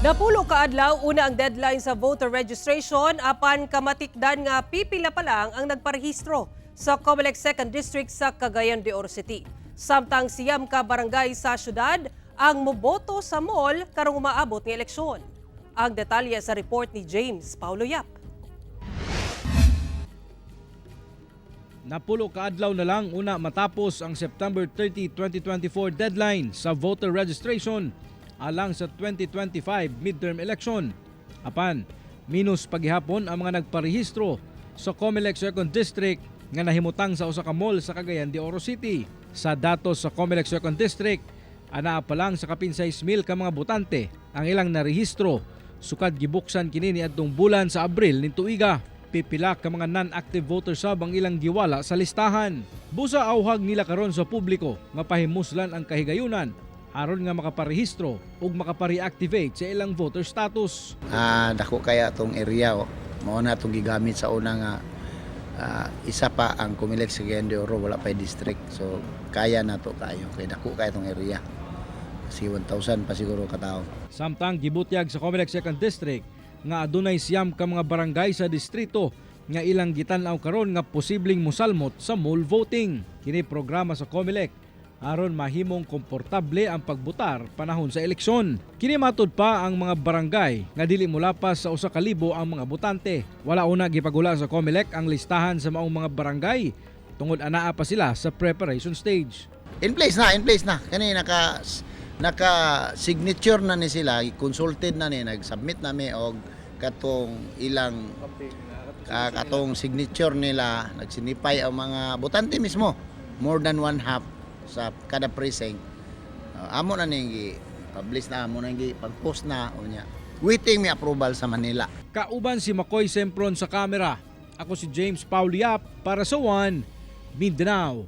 Napulo ka adlaw una ang deadline sa voter registration, apan kamatikdan nga pipila pa lang ang nagparehistro sa COMELEC 2nd District sa Cagayan de Oro City. Samtang 9 ka barangay sa syudad ang moboto sa mall karong umaabot nga eleksyon. Ang detalye sa report ni James Paulo Yap. 10 ka adlaw na lang una matapos ang September 30, 2024 deadline sa voter registration alang sa 2025 midterm election. Apan, minus paghihapon ang mga nagparehistro sa COMELEC 2nd District nga nahimutang sa usa ka mall sa Cagayan de Oro City. Sa datos sa COMELEC 2nd District, anaa pa lang sa kapin 6,000 ka mga botante ang ilang narehistro sukad gibuksan kini niadtong bulan sa Abril ning tuiga. Pipila ka mga non-active voters sab ang ilang giwala sa listahan. Busa awhag nila karon sa publiko nga pahimuslan ang kahigayunan aron nga makaparehistro ug makapa-reactivate sa ilang voter status. Dako kaya atong area, oh. Mao na atong gigamit sa una nga isa pa ang Comelec sa Cagayan de Oro, wala pa district. So kaya na to kayo kay dako kaya atong area. Kasi 1,000 pa siguro katao. Samtang gibutyag sa Comelec 2nd District nga adunay 9 ka mga barangay sa distrito nga ilang gitan-aw karon nga posibleng musalmot sa mall voting. Kini programa sa Comelec aron mahimong komportable ang pagbutar panahon sa eleksyon. Kini matud pa ang mga barangay nga dili molapas sa 1,000 ang mga botante. Wala una gipagula sa Comelec ang listahan sa maong mga barangay tungod anaa pa sila sa preparation stage. In place na, in place na. Kani naka naka signature na ni sila, consulted na ni, nag-submit na mi og katong ilang katong signature nila, nagsinipay ang mga botante mismo, more than one half sa kada precinct. Amo na ning gi-publish na, amo na ning pag-post na unya. Waiting mi approval sa Manila. Kauban si Makoy Sempron sa kamera. Ako si James Pauliap para sa One Mindanao.